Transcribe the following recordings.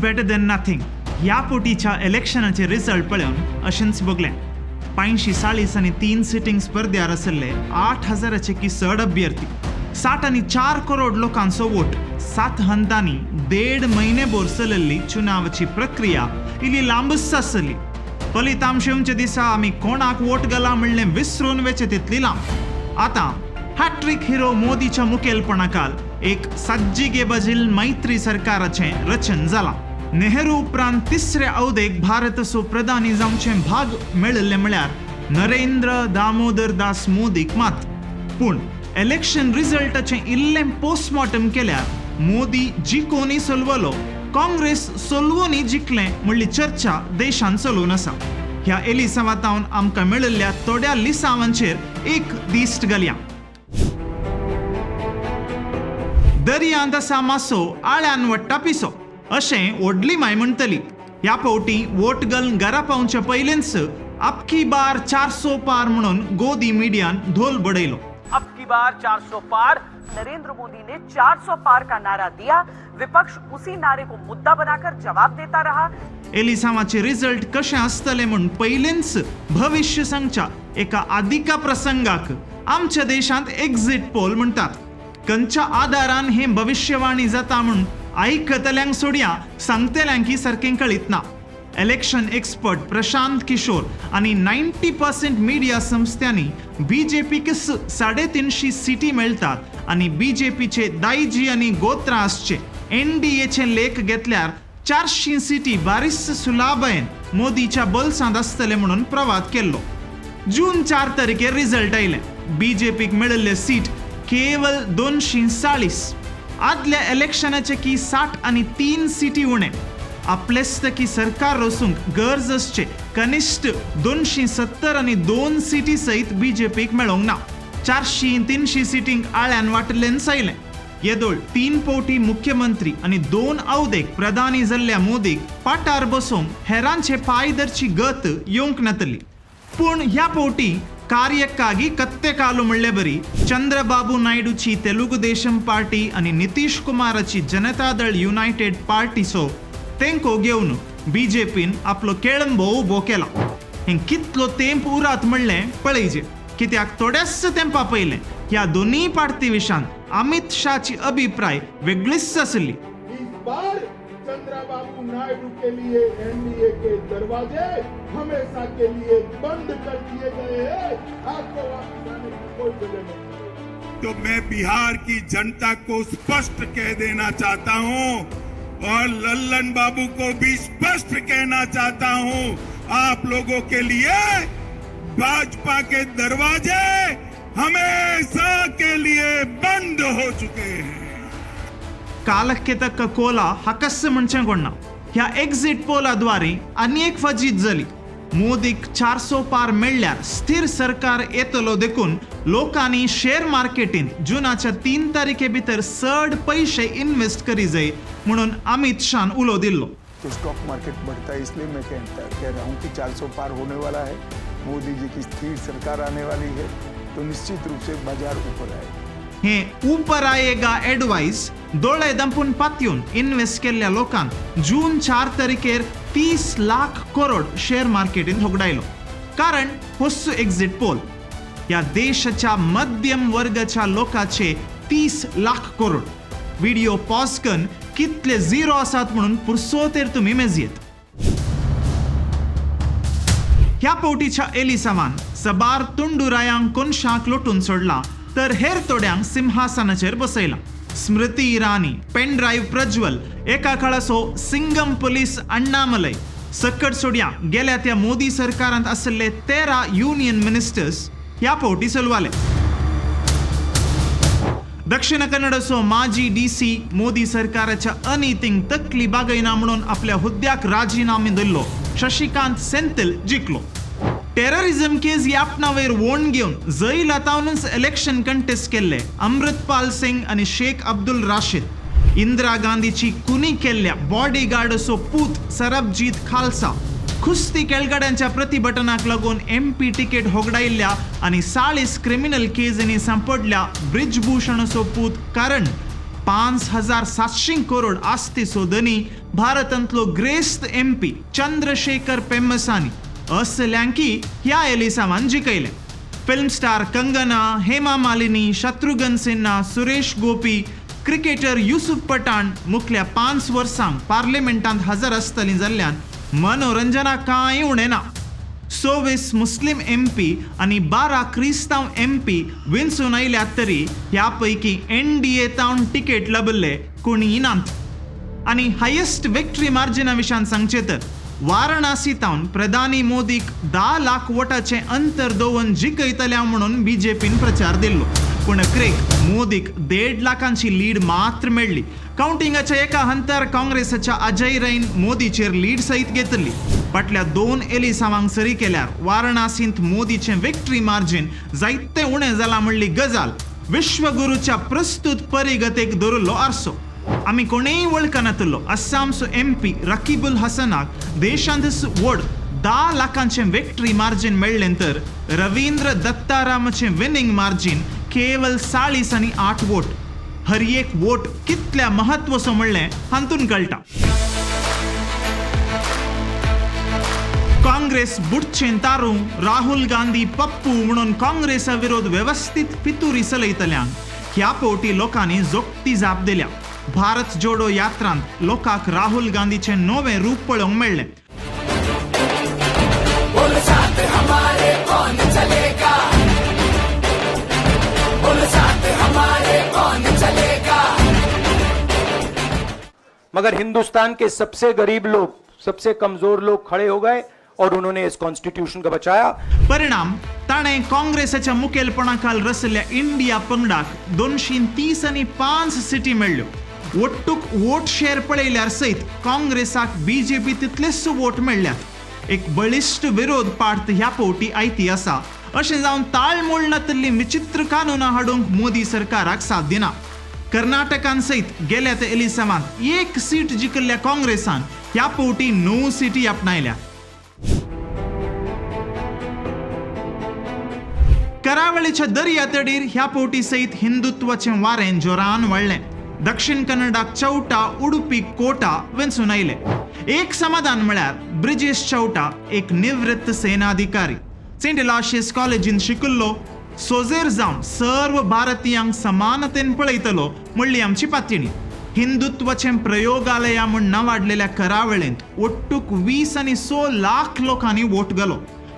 better than nothing. ह्या पोटीच्या इलेक्शनाचे result पळोवन अशेंच भोगलें. पांयशी चाळीस आनी तीन सिटींग स्पर्ध्यार आशिल्ले 8,000चे की चड अभ्यर्थी, 60 आनी 4 करोड लोकांचो वोट, सात हंतांनी देड म्हयने भर चलयल्ली चुनावाची प्रक्रिया इल्ली लांबच आसली. फलितांश येवच्या दिसा आमी कोणाक वोट घाला म्हणलें विसरून वेचे तितली लांब. आतां हॅट्रीक हिरो मोदीच्या मुखेलपणाखाल एक सज्जिगे बजील मैत्री सरकाराचें रचन जालां. नेहरू उपरांत तिसऱ्या अवधेक भारताचो प्रधानी जावचें भाग मेळिल्लें म्हळ्यार नरेंद्र दामोदर दास मोदीक मात. पूण इलेक्शन रिजल्टाचें इल्लें पोस्टमॉर्टम केल्यार मोदी जिकोनी सोलवलो, काँग्रेस सोलवोनी जिखलें म्हणली चर्चा देशांत चलून आसा. ह्या एलिसांवातावन आमकां मेळिल्ल्या थोड्या लिसांवांचेर एक दिश्ट घालया. दर्यांत आसा मासो, आळ्यान वट्टा पिसो, अशें व्हडली माय म्हणटली. ह्या फावटी वोट घालून घरा पावचे पयलींच "अबकी बार 400 पार" म्हणून गोदी मिडियान धोल बडयलो. अब की बार 400 पार. नरेंद्र मोदी ने 400 पार का नारा दिया, विपक्ष उसी नारे को मुद्दा बनाकर जवाब देता रहा. एलिसांवाचे रिजल्ट कशें आसतलें म्हूण पयलींच भविश्य सांगच्या एका आदिका प्रसंगाक आमच्या देशांत एक्झिट पोल म्हणटात. खंयच्या आदारान हें भविश्यवाणी जाता म्हूण आयकतल्यांक सोडया, सांगतल्यांकी सारकें कळीत ना. इलेक्शन एक्सपर्ट प्रशांत किशोर आनी 90% मिडिया संस्थांनी बीजेपीक 350 सिटी मेळटात आनी बीजेपीचे दायजी आनी गोत्रां आसचे एनडीएचे लेख घेतल्यार 400 सिटी बारीस सुलाबायेन मोदीच्या बोल्सांत आसतले म्हणून प्रवाद केल्लो. जून 4 तारखेर रिजल्ट आयले. बीजेपीक मेळिल्ले सीट केवल 240. आदल्या इलेक्शनाचे की 60 आनी 3 सिटी उणे. आपलेच की सरकार रचूंक गरज आसचे कनिश्ठ 270 आनी 2 सिटी सयत बीजेपीक मेळोंक ना. 400 300 सिटींक आळ्यान वाटिल्ल्यान आयलें. येदोळ तीन फावटी मुख्यमंत्री आनी दोन अवधेक प्रधानी जाल्ल्या मोदीक पाटार बसोवंक हेरांचे पांय धरची गत येवंक नातली. पूण ह्या फावटी कार्यक्कागी कत्ते कालू म्हणले बरी चंद्रबाबू नायडूची तेलुगू देशम पार्टी आनी नितीश कुमाराची जनता दळ युनायटेड पार्टीचो तेंको घेवन बीजेपीन आपलो केळंबो उबो केला. हें कितलो तेंप उरात म्हणलें पळयजे, कित्याक थोड्याच तेंपा पयलें ह्या दोनूय पार्टी विशांत अमित शाहची अभिप्राय वेगळीच आसली. इस बार चंद्रबाबू नायडू के लिए एनडीए के दरवाजे हमेशा के लिए बंद कर दिए गए हैं. आपको वापस आने की कोई जगह नहीं. तो मैं बिहार की जनता को स्पष्ट कह देना चाहता हूं और लल्लन बाबू को भी स्पष्ट कहना चाहता हूं, आप लोगों के लिए भाजपा के दरवाजे हमेशा के लिए बंद हो चुके हैं. कालಕ್ಕೆ तक्क कोला हकस्स म्हणचें कोणना. ह्या एक्झिट पोलाद्वारे आनी एक फजीत जाली. मोदीक 400 पार मेळ्ळ्यार स्थिर सरकार येतलो, देखून लोकांनी शेअर मार्केटींत जुनाच्या 3 तारखे भितर चड पयशे इन्व्हेस्ट करी जाय म्हणून अमित शान उलो दिल्लो. तो स्टॉक मार्केट बढ़ता है, इसलिए मैं कह रहा हूँ कि 400 पार होने वाला है, मोदी जी की स्थिर सरकार आने वाली है, तो निश्चित रूप से बाजार ऊपर आएगा. हे ऊपर आएगा एडवायस दोळे दंपून पातयेवन इन्व्हेस्ट केल्ल्या लोकांक जून 4 तारखेर 30 लाख करोड शेअर मार्केटीन होगडायलो. कारण होस्सो एक्झिट पोल. ह्या देशाच्या मध्यम वर्गाच्या लोकांचे 30 लाख करोड, व्हिडिओ पॉज करून कितले झिरो आसात म्हणून पुरसोतेर तुमी मेजयेत. ह्या फावटीच्या एलिसावान सबार तुंडुरायांक कोनशाक लोटून सोडला तर हेर थोड्यांक सिंहासनाचेर बसयला. स्मृती इराणी, पेन ड्रायव्ह प्रज्वल, एका काळाचो सिंगम पोलीस अण्णामलय, सकट सोडया गेल्या त्या मोदी सरकारांत आशिल्ले 13 युनियन मिनिस्टर्स ह्या फावटी चलवाले. दक्षिण कन्नडचो माजी डीसी, मोदी सरकाराच्या अनितींक तकली बागयना म्हणून आपल्या हुद्द्याक राजीनामे दिल्लो शशिकांत सेंथिल जिखलो. टेररिझम केस आपणावयर वोण घेवन जैलातावनच इलेक्शन कंटेस्ट केल्ले अमृतपाल सिंग आनी शेख अब्दुल राशीद, इंदिरा गांधीची कुनी केल्ल्या बॉडीगार्डचो पूत सरबजीत खालसा, कुस्ती खेळगड्यांच्या प्रतिभटनाक लागून एमपी तिकेट होगडायल्ल्या आनी 40 क्रिमिनल केजींनी सांपडल्या ब्रिजभूषणाचो पूत कारण. 5700 करोड आस्तीचो धनी भारतांतलो ग्रेस्त एमपी चंद्रशेखर पेम्मसानी असल्यांकी ह्या एलिसांवान जिखयलें. Film star Kangana, Hema Malini, Shatrughan Sinha, Suresh Gopi, cricketer Yusuf Pathan मुखल्या 5 वर्सांक पार्लमेंटांत हजर आसतलीं जाल्ल्यान मनोरंजना कांय उणें ना. 26 मुस्लीम एमपी आनी 12 क्रिस्तांव एमपी विंचून आयल्यात तरी ह्या पैकी एनडीए तावन तिकेट लभल्ले कोणीय नात. आनी हायेस्ट विक्ट्री मार्जिना विशयान सांगचें तर वाराणसी तावन प्रधानी मोदीक 10 लाख वोटाचें अंतर दवरून जिखयतल्या म्हणून बीजेपीन प्रचार दिल्लो, पूण अखेरेक मोदीक 1.5 लाखांची लीड मात्र मेळ्ळी. कावंटिंगाच्या एका हंतार काँग्रेसाच्या अजय रैन मोदीचेर लीड सयत घेतली. फाटल्या 2 एलिसांवांक सरी केल्यार वाराणसींत मोदीचें विक्ट्री मार्जीन जायतें उणें जालां म्हणली गजाल विश्वगुरूच्या प्रस्तुत परिगतेक दवरिल्लो आरसो. आमी कोणेय वळखनातलो आसामचो एमपी रकीबुल हसनाक देशांतच व्हड 10 लाखांचें विक्ट्री मार्जीन मेळ्ळें तर रवींद्र दत्तारामाचें विनींग मार्जीन केवल 40 आनी 8 वोट. हर एक वोट कितल्या महत्वाचो म्हणलें हातून कळटा. काँग्रेस बुडचें तारू राहुल गांधी पप्पू म्हणून काँग्रेसा विरोध वेवस्थीत पितुरी चलयतल्यांक ह्या फावटी लोकांनी जोखती जाप दिल्या. भारत जोडो यात्रांत लोकांक राहुल गांधीचें नवें रूप पळोवंक मेळ्ळें. मगर हिंदुस्तान के सबसे गरीब लोग, सबसे कमजोर लोग खड़े हो गए और उन्होंने इस कॉन्स्टिट्यूशन को बचाया. परिणाम ताणें काँग्रेसाच्या मुखेलपणाखाल रचल्ल्या इंडिया पंगडाक 230 आनी 5 सिटी मेळ्ळ्यो. ಒಟ್ಟುಕ್ वोट शेअर पळयल्यार सयत काँग्रेसाक बीजेपी तितलेच वोट मेळ्ळ्यात. एक बळिश्ट विरोध पार्ट ह्या फावटी आयती आसा अशें जावन ताळमोळ नातिल्ली विचित्र कानुनां हाडूंक मोदी सरकाराक साथ दिना. कर्नाटकान सयत गेल्या त्या एलिसांवांत 1 सीट जिखिल्ल्या काँग्रेसान ह्या फावटी 9 सिटी आपणायल्या. करावळीच्या दर्या तडीर ह्या फावटी सयत हिंदुत्वाचें वारें जोरान वाडलें. दक्षिण कन्नडाक चौटा, उडुपी, कोटा वेंचून आयले. एक समाधान म्हळ्यार ब्रिजेश चौटा एक निवृत्त सेनाधिकारी, सेंट एलॉशियस कॉलेजीन शिकिल्लो, सोजेर जावन सर्व भारतीयांक समानतेन पळयतलो म्हणली आमची पातयणी. हिंदुत्वाचें प्रयोगालया म्हूण नांवाडलेल्या करावळेंत ಒಟ್ಟುಕ್ 20 आनी 6 लाख लोकांनी वोट घालो.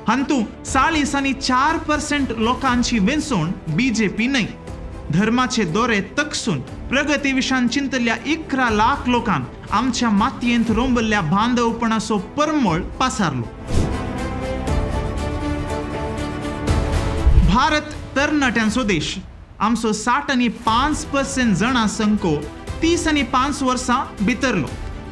हातूंत 40 आनी 4% लोकांची वेंचूण बीजेपी न्हय. धर्माचे दोरे तकसून प्रगती विशान चिंतल्या 11 लाख लोकांक आमच्या मातयेंत रोंबल्ल्या बांधवपणाचो परमळ पासारलो. भारत तरणाट्यांचो देश. आमचो 60 आनी 5% जाणां संको 30 आनी 5 वर्सां भितरलो.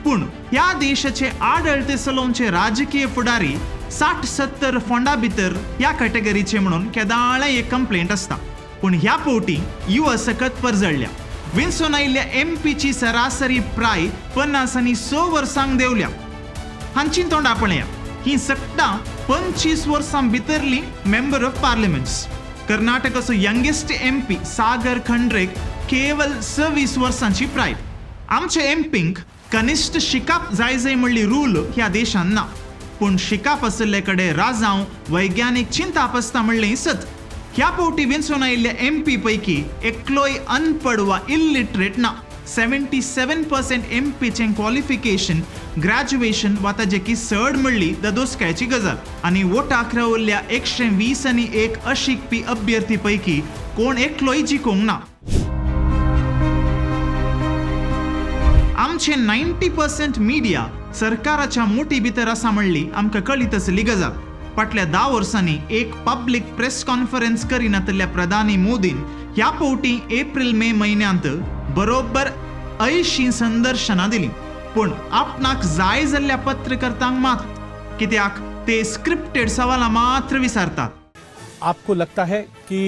पूण ह्या देशाचे आडळते चलोवचे राजकीय फुडारी 60-70 फोंडा भितर ह्या कॅटेगरीचे म्हणून केदाळे एक कंप्लेंट आसता. पूण ह्या फावटी युवा सकत परजळ्ळ्या. विन्सोन आयिल्ल्या एमपीची सरासरी प्राय 50 आनी 6 वर्सांक देंवल्या. हांची तोंडां पळया. ही सगटां 25 वर्सां भितरली मेंबर ऑफ पार्लिमेंट्स. कर्नाटकाचो यंगेस्ट एमपी सागर खंड्रेक केवल 26 वर्सांची प्राय. आमचे एमपींक कनिश्ठ शिकाप जाय जाय म्हणली रूल ह्या देशान ना. पूण शिकाप आशिल्ले कडेन राजांव वैज्ञानीक चिंताप आसता म्हणलें सत. ह्या फावटी वेंचून आयिल्ल्या एमपी पैकी एकलोय अनपड वा इलिटरेट ना. 77% एमपीचें क्वॉलिफिकेशन ग्रॅज्युएशन वा ताजे चड म्हणली ददोसकायची गजाल. आनी वोटाक रावल्ल्या 120 आनी 1 अशिकपी अभ्यर्थी पैकी कोण एकलोय जिखूंक ना. आमचे 90% मिडिया सरकाराच्या मोटी भितर आसा म्हणली आमकां कळीत आसली गजाल. फाटल्या 10 वर्सांनी एक पब्लीक प्रेस कॉन्फरन्स करिनातल्या प्रधानी मोदीन ह्या फावटी एप्रील मे म्हयन्यांत बरोबर 80 संदर्शनां दिलीं. पूण आपणाक जाय जाल्ल्या पत्रकर्त्यांक मात कित्याक ते स्क्रिप्टेड सवालां मात्र विचारतात. आपको लगता है कि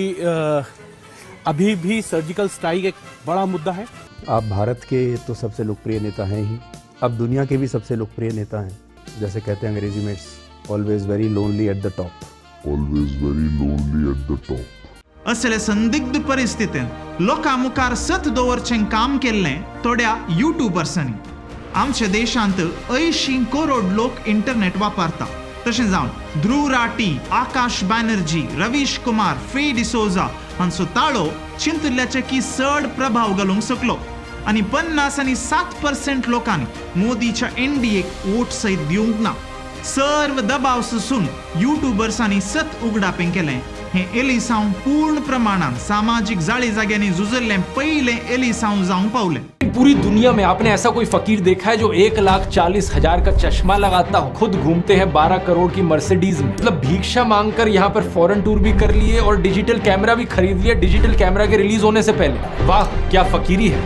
अभी भी सर्जिकल स्ट्राइक एक बड़ा मुद्दा है? आप भारत के तो सबसे लोकप्रिय नेता हैं ही, अब दुनिया के भी सबसे लोकप्रिय नेता हैं. जैसे कहते हैं अंग्रेजी में, always very lonely at the top. Always very lonely at the top. असले संदिग्ध परिस्थितीन लोकां मुखार सत दवरचें काम केल्लें थोड्या युट्युबर्सांनी. आमच्या देशांत 80 करोड लोक इंटरनेट वापरता. तशें जावन ध्रुव राठी, आकाश बॅनर्जी, रवीश कुमार, फे डिसोजा हांचो ताळो चिंतिल्ल्याचे की चड प्रभाव घालूंक शकलो आनी 50 आनी 7% लोकांनी मोदीच्या एनडीएक वोट सयत दिवंक ना. सर्व दबाव सोसून युट्युबर्सांनी सत उगडापें केलें. हें एलिसांव पूर्ण प्रमाणान सामाजीक जाळी जाग्यांनी झुजल्लें पयलें एलिसांव जावंक पावलें. पूरी दुनिया में आपने ऐसा कोई फकीर देखा है जो 1,40,000 का चश्मा लगाता हो, खुद घूमते हैं 12 करोड़ की मर्सिडीज में? मतलब भिक्षा मांगकर यहाँ पर फॉरेन टूर भी कर लिए और डिजिटल कैमरा भी खरीद लिया डिजिटल कैमरा के रिलीज होने से पहले। वाह क्या फकीरी है।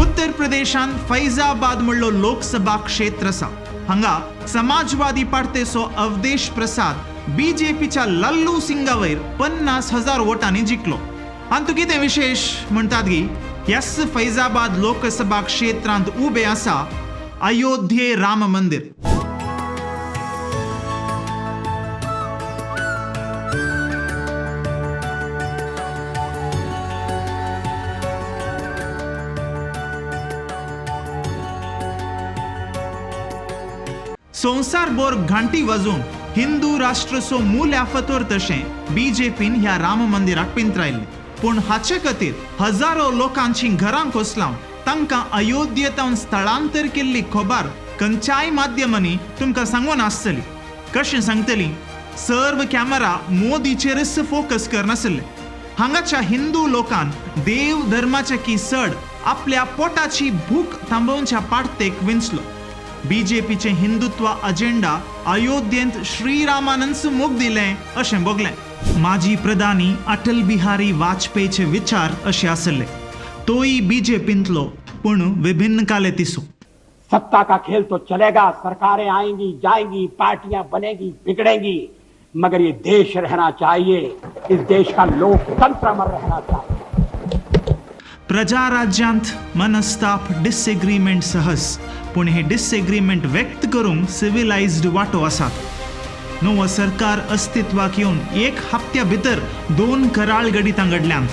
उत्तर प्रदेशान फैजाबाद म्हणलो लोकसभा क्षेत्र आसा. हांगा समाजवादी पार्टीचो अवधेश प्रसाद बीजेपीच्या लल्लू सिंगा वयर 50,000 वोटांनी जिखलो. आनी तूं कितें विशेश म्हणटात गी, ह्याच फैजाबाद लोकसभा क्षेत्रांत उबें आसा अयोध्ये राम मंदिर. संवसारभर घांटी वाजोवन हिंदू राष्ट्राचो मूल आफतोर तशें बीजेपीन ह्या राम मंदिराक पिंत्रायल्लें. पूण हाचे खातीर हजारो लोकांची घरां कोसलावन तांकां अयोध्येंत स्थलांतर केल्ली खबर खंयच्याय माध्यमांनी तुमकां सांगून आसतली. कशें सांगतली? सर्व कॅमेरा मोदीचेरच फोकस करनासले. हांगाच्या हिंदू लोकान देव धर्माचे की चड आपल्या पोटाची भूक थांबोवच्या पार्टेक विंचलो. बीजेपीचे हिंदुत्व अजेंडा अयोध्येंत श्रीरामानंद मोग दिलें अशें भोगलें. माजी प्रधानी अटल बिहारी वाजपेयीचे विचार अशे आसले, तोय बीजेपींतलो पूण विभिन्न काले तिसो. सत्ता का खेल तो चलेगा, सरकारें आएंगी जाएंगी, पार्टियां बनेगी बिगड़ेंगी, मगर ये देश रहना चाहिए, इस देश का लोकतंत्र अमर रहना चाहिए. प्रजाराज्यांत मनस्ताप डिसएग्रीमेंट सहज, पूण हे डिसएग्रीमेंट व्यक्त करूंक सिविलायज्ड वाटो आसात. नवो सरकार अस्तित्वाक येवन एक हप्त्या भितर 2 कराळ घडितां घडल्यांत.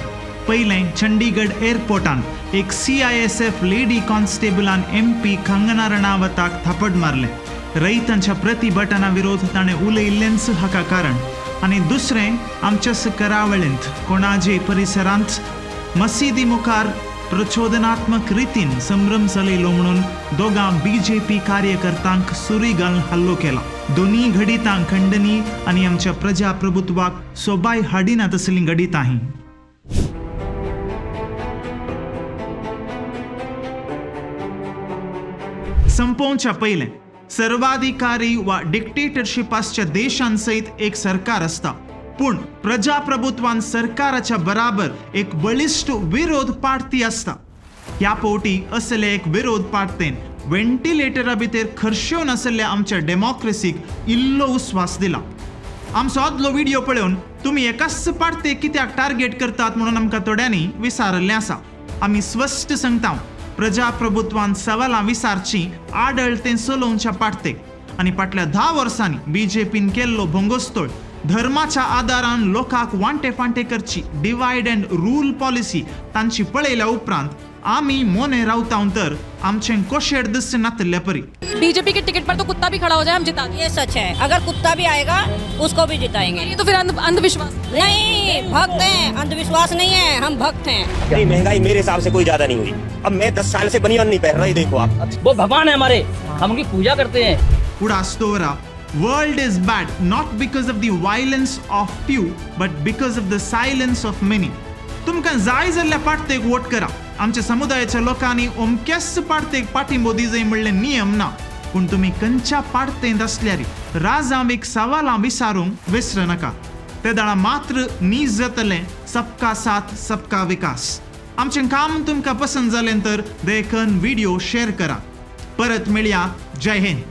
पयलें चंडीगड एअरपोर्टान एक CISF lady कॉन्स्टेबलान MP Kangana रणावताक थापड मारलें. रयतांच्या प्रतिभटना विरोध ताणें उलयिल्लेंच हाका कारण. आनी दुसरें आमच्याच करावळींत कोणाजे परिसरांत मशिदी मुखार प्रचोदनात्मक रितीन संभ्रम चलयलो म्हणून दोगां बीजेपी कार्यकर्त्यांक सुरी घालून हल्लो केला. दोनूय घडितां खंडणी आनी आमच्या प्रजाप्रभुत्वाक सोबाय हाडिना तसलीं घडितां हीं. संपोवच्या पयलें सर्वाधिकारी वा डिक्टेटरशीप आसच्या देशां सयत एक सरकार आसता, पूण प्रजाप्रभुत्वान सरकाराच्या बराबर एक बळिश्ट विरोध पार्टी आसता. ह्या फावटी असले एक विरोध पार्टेन व्हेंटिलेटरा भितर खर्शेवन आशिल्ल्या आमच्या डेमोक्रेसीक इल्लो उस्वास दिला. आमचो आदलो व्हिडियो पळोवन तुमी एकाच पार्टे कित्याक टार्गेट करतात म्हणून आमकां थोड्यांनी विचारिल्लें आसा. आमी स्पश्ट सांगता, प्रजाप्रभुत्वान सवालां विचारची आडळ तें चलोवच्या पार्टेक. आनी फाटल्या 10 वर्सांनी बीजेपीन केल्लो भोंगोस्तोळ धर्माच्या आदारान लोकांक वांटे फांटे करची डिवायड अँड रूल पॉलिसी तांची पळयल्या उपरांत आमी मोने रावता तर आमचें कोशेर दिस नातिल्ले परी. बीजेपी के टिकट पर तो कुत्ता भी खड़ा हो जाए हम जिता। ये सच है, अगर कुत्ता भी आएगा उसको भी जिताएंगे। ये तो फिर अंधविश्वास नहीं, भक्त हैं, अंधविश्वास नहीं है, हम भक्त हैं। नहीं, महंगाई मेरे हिसाब से कोई ज्यादा नहीं हुई। अब मैं 10 साल से बनियान नहीं पहन रहा, ये देखो आप। वो भगवान है हमारे, हम उनकी पूजा करते हैं। उडास दवरा, World is bad not because of the violence of few but because of the silence of many. तुमकां जाय जाल्यार पार्टेक वोट करा. आमच्या समुदायाच्या लोकांनी अमक्याच पार्टेक पाठिंबो दिजय म्हणलें नियम ना, पूण तुमी खंयच्या पार्टेंत आसल्यार राजांक सवालां विचारूंक विसर नाका. ते दाळा मात्र नीज जातलें सबका साथ सबका विकास. आमचें काम तुमकां पसंत जालें तर देखून व्हिडिओ शेअर करा. परत मेळया. जय हिंद.